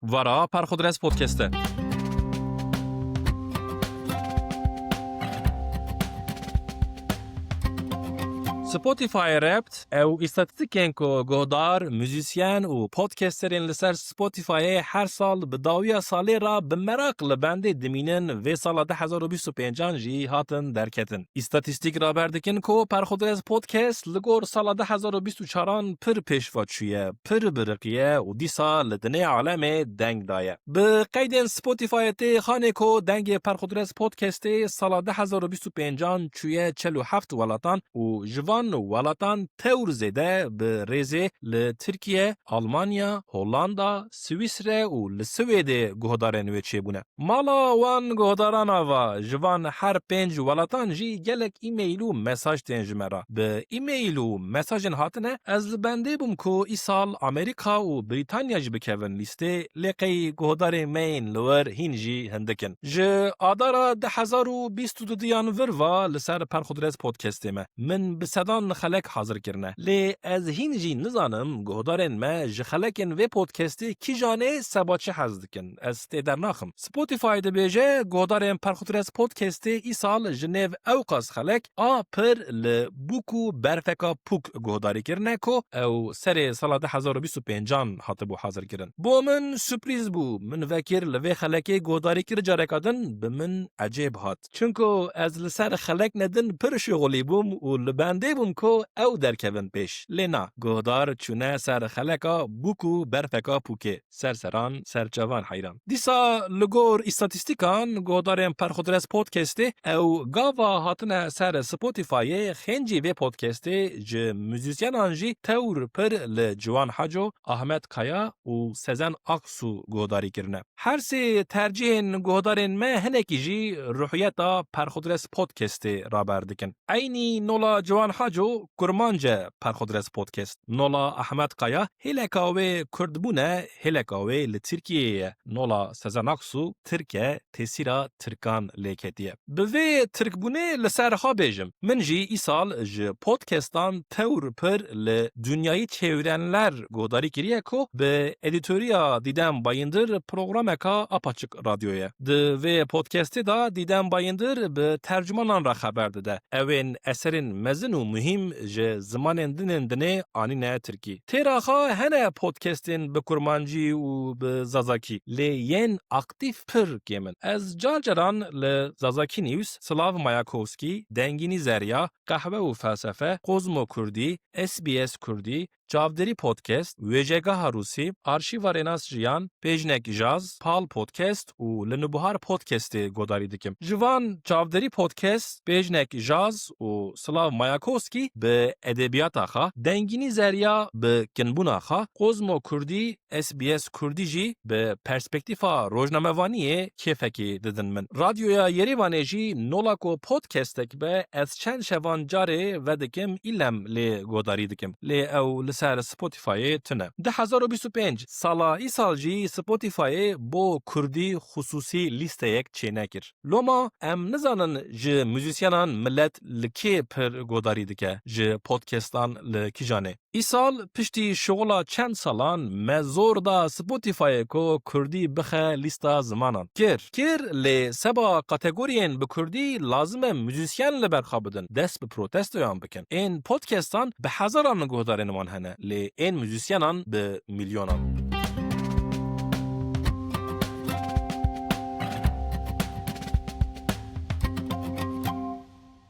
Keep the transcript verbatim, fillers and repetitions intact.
Vara Perxudres Podcast e. Spotify Wrapped, ew îstatîstîkên ku guhdar, muzîsyen û podcasterên li ser Spotifyê her sal bi dawiya salê re bi meraq li bendê dimînin, vê sala du hezar û bîst û pêncan jî hatin derketin. Îstatîstîk raber dikin ku Perxudres Podcast li gor sala du hezar û bîst û çaran pir pêşva çûye, pir biriqiye û dîsa li dinê alemê deng daye. Bi qeydên Spotifyê tê xanê ku dengê Perxudres Podcastê sala du hezar û bîst û pêncan çûye çel û heft welatan û ji van welatan tewr zêde bi rêzê li Tirkiye, Almanya, Hollanda, Swîsre û li Swêdê guhdarên wê çêbûne. Mala wan guhdaran ava, ji van her pênc welatan jî gelek e-mail û mesaj tên ji me re. Bi e-mail û mesajên hatine, ez li bendê bûm ku îsal Amerîka û Brîtanya jî bikevin lîstê, lê qey guhdarên me yên li wir hîn jî hindik in. Ji Adara du hezar û bîst û duyan vir va li ser Perxudres Podcastê me. Min bi sedan xelek hazir kirine. Lê ez hîn jî nizanim guhdarên me ji xelekên vê podcastê kîjan ê, seba çi hez dikin. Ez tê dernaxim. Spotify dibêje, guhdarên Perxudres Podcastê îsal ji nêv ewqas xelek a pir li bûk û berfeka pûk guhdarî kirine ku ew serê sala du hezar û bîst û pêncan hatibû hazirkirin. Bo min surprîz bû. Min vekir li vê xelekê guhdarî kir careka din, bi min ecêb hat. Çunku ez li ser xelekne din pir şixulî bûm û li bendê bûm ku ew derkevin pêş. Lê na, guhdar çûne ser xeleka bûk û berfeka pûkê. Ser seran, ser çavan heyran. Dîsa li gor îstatîstîkan, guhdarên Perxudres Podcastê ew gava hatine ser Spotifyê, xêncî vê podcastê ji muzîsyenan jî tewr pir li Ciwan Haco, Ahmet Kaya û Sezen Aksu guhdarî kirine. Her sê tercihên guhdarên me hinekî jî ruhiyeta Perxudres Podcastê raber dikin. Eynî nola Ciwan Haco kurmanc e Perxudres Podcast. Nola Ahmet Kaya hêleka wê kurdbûn e, hêleka wê li Tirkiyeyê ye. Nola Sezen Aksu tirk e, tesîra tirkan lê ketiye. Bi vê tirkbûnê li ser xwe bêjim, min jî îsal ji podcastan tewr pir li Dünyayı Çevirenler guhdarî kiriye ku bi edîtoriya Dîdem Bayındır programeka apaçik radyoye. Di vê podcastê de Dîdem Bayındır bi tercümanan re xeber dide. Ew ên eserên mezin û muhîm ji zimanên din ên dinê anîne tirkî. Têra xwe hene podcastên bi kurmancî û bi zazakî, lê yên aktîf pir kêm in. Ez car caran li Zazakî News, Slav Mayakovskî, Dengînî Zerya, Qehwe û Felsefe, Kozmo Kurdî, S B S Kurdî, Çavderî Podcast, Wêjegeha Rûsî, Arşîva Rênas Jiyan, Pêjnek Jaz, Pal Podcast û Li Nûbihar Podcastê guhdarî dikim. Ji van Çavderî Podcast, Pêjnek Jaz û Slav Mayakovskî bi edebiyata xwe, Dengînî Zerya bi kinbûna xwe, Kozmo Kurdî, S B S Kurdî jî bi perspektîfa rojnamevaniyê kêfekê didin min. Radyoya Yerêvanê jî nola ku podcastek be, ez çend şevan carê vedikim, îlem lê guhdarî dikim. Lê ew li ser Spotifyê tune. Du hezar û bîst û pênc sala îsal jî Spotifyê bo kurdî xusûsî lîsteyek çênekir. Loma em nizanin ji muzîsyenan milet li kê pir guhdarî dike, ji podcastan li kîjan ê. Îsal piştî şixula çend salan me zor da Spotifyê ku kurdî bixe lîsta zimanan. Kir, kir, lê seba kategoriyên bi kurdî lazim e muzîsyen li ber xwe bidin, dest bi protestoyan bikin. Ên podcastan bi hezaran guhdarên wan hene, lê ên muzîsyenan bi milyonan.